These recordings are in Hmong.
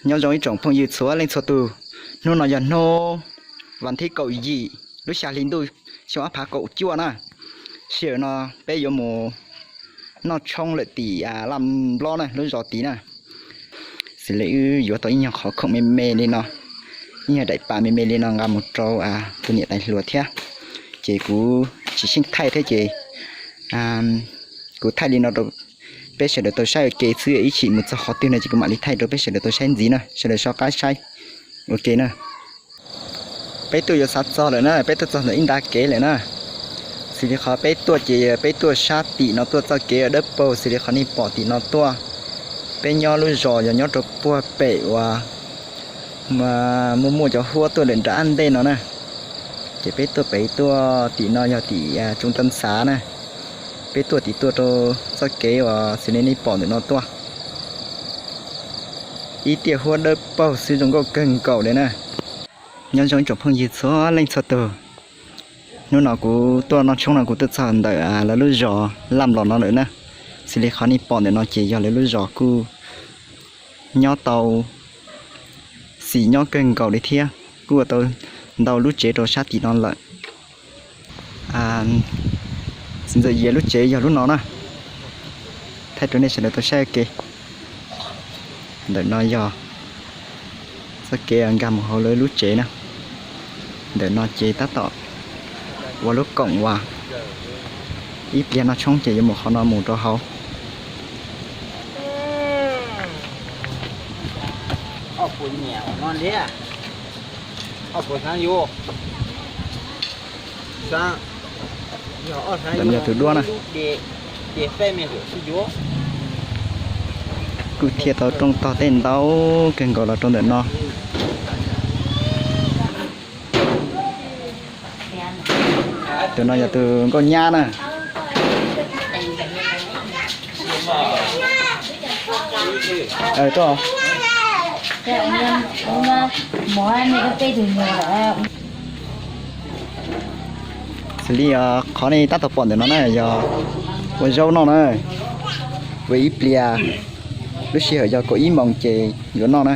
Nyob zoo ib tsoom phooj ywg txhua leej txhua tus, hnub no yog hnub vas thib kaum yim lub xya hli ntuj xyoo ob phav kaum cuaj na. Sij hawm no peb yuav mus noj tshoob lawm tim Laj Nplob na, lub zos tid na. Xws li wb yuav tau ib nyuag qhov khoom me me li no, ib nyuag daim pam me me li no nqa mus rau tus niam tais hluas thiab. Ces kuv tsis xyeej thaij thiab ces kuv thaij li no rau peb sawv daws tau saib ua ke xwb, ib chim mus txog qhov twg no ces kuv mam li thaij rau peb sawv daws tau saib ntxiv na, sawv daws soj qab saib ua ke na. Peb tuaj yuav xav txog lawm na, peb tuaj txog ntawm ib nta kev lawm na. Xws li qhov peb tuaj ces peb tuaj sab tim no tuaj txoj kev dawb paug, xws li qhov nej pom tim no tuaj. Peb nyob lub zos yog nyob rau puag pem uas muaj muaj cov huab tuaj lawm nram ntej no na. Ces peb tuaj pem tuaj tim no yog tim Tsoos Tau Xav na. Peb tuaj tim tuaj rau txoj kev uas xws li nej pom ntawm no tuaj. Ib tiaj huab dawb paug xwb zoo nkauj kawg nkaus li na. Nyob zoo ib tsoom phooj ywg txhua leej txhua tus, hnub no kuv tuaj noj tshoob no kuv tuaj txog ntawm lawv lub zos Laj Nplob no lawm na. Xws li qhov nej pom ntawm no ces yog lawv lub zos kuj nyob tau xis nyob kawg nkaus li thiab, kuj ua tau ntau lub tsev rau sab tim no lawm. Txiv ntxawm Yias lub tsev yog lub no na. Thaij rau nej sawv daws tau saib ua ke. Ntawm no yog txoj kev nkag mus hauv lawv lub tsev na. Ntawm no ces tab tom ua lub koom uas ib pliag noj tshoob ces yuav mus qhov no mus rau hauv. Ntawm no yog tus duab na. Kuj thiaj tau rooj tog tej ntau kawg nkaus los rau ntawm no. Tus no yog tus nkauj nyab na. Xws li qhov nej tab tom pom ntawm no na yog ua zaub noj na. Ua ib pliag, lub sij hawm yog kaum ib moos ces yuav noj na.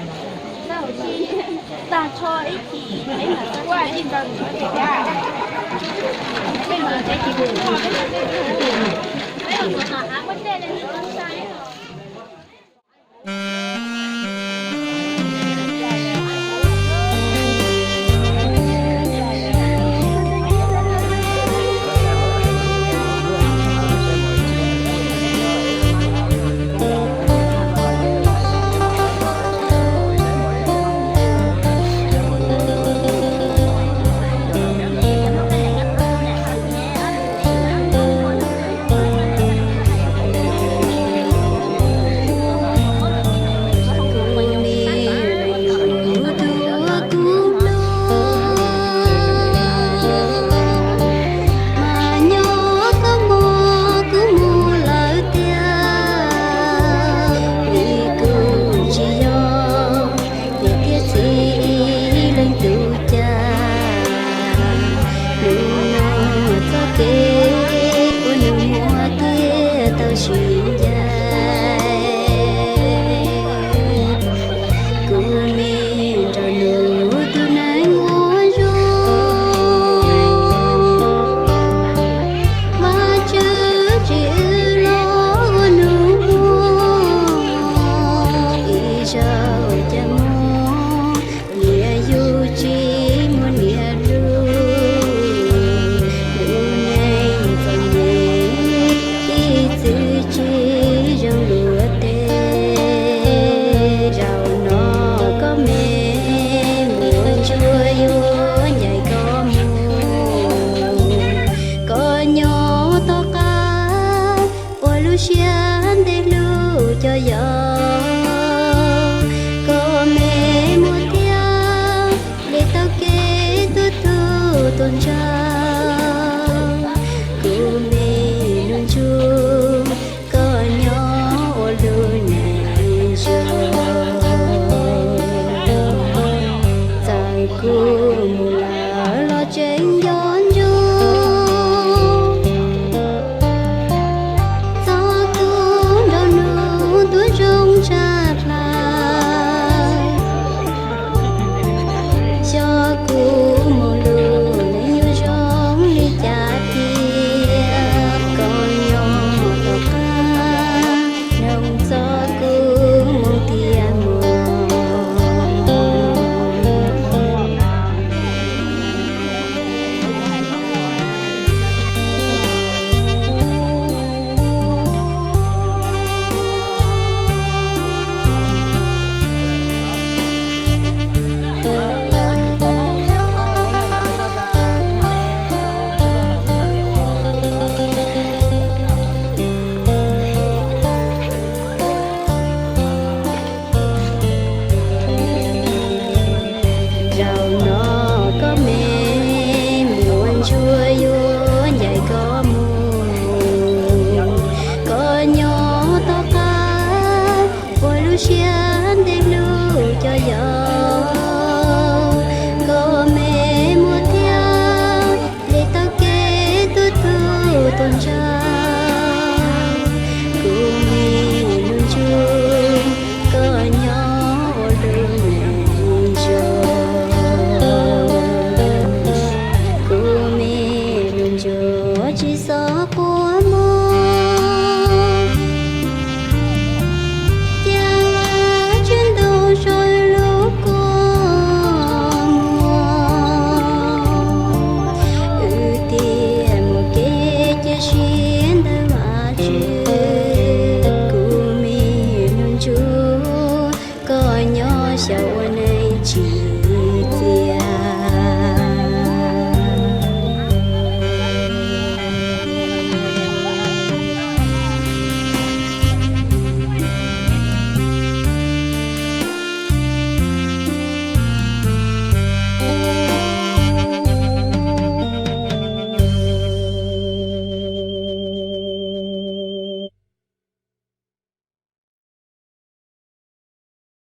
Mas nyob koj mog kuv mus lawm tiag, vim kuv tsis yog niam thiab txiv ib leeg tus cas. Hnub no txoj kev ua nws muaj tiag tau sib ncaim. Kuv me nrog nws tus neeg ua zoo, Vajtswv tsis wb los ua nus muag. Ib zaug cas muaj niam yug tsis muaj niam lug, lub neej txom nyem ib txwm tsis zoo luag tej. Zaum no koj me mus ntsuag yuav ncaim koj mus, koj nyob tom qab ua lub siab ntev hlub cov yau. Koj me muaj tiag li tau kev tuag tug tuag ntshav. Kuv me nus ntsuag, koj nyob ua lub neej zoo. Txawm kuv mus lawm los tseem nco ntsoov txoj kev nrog nus tuaj zoo tshaj plaws. Xyov kuv mus lub neej yuav zoo li cas tiag, koj nyob tom qab mloog txoj kua muag thiab mus. Koj nyob xyaum ua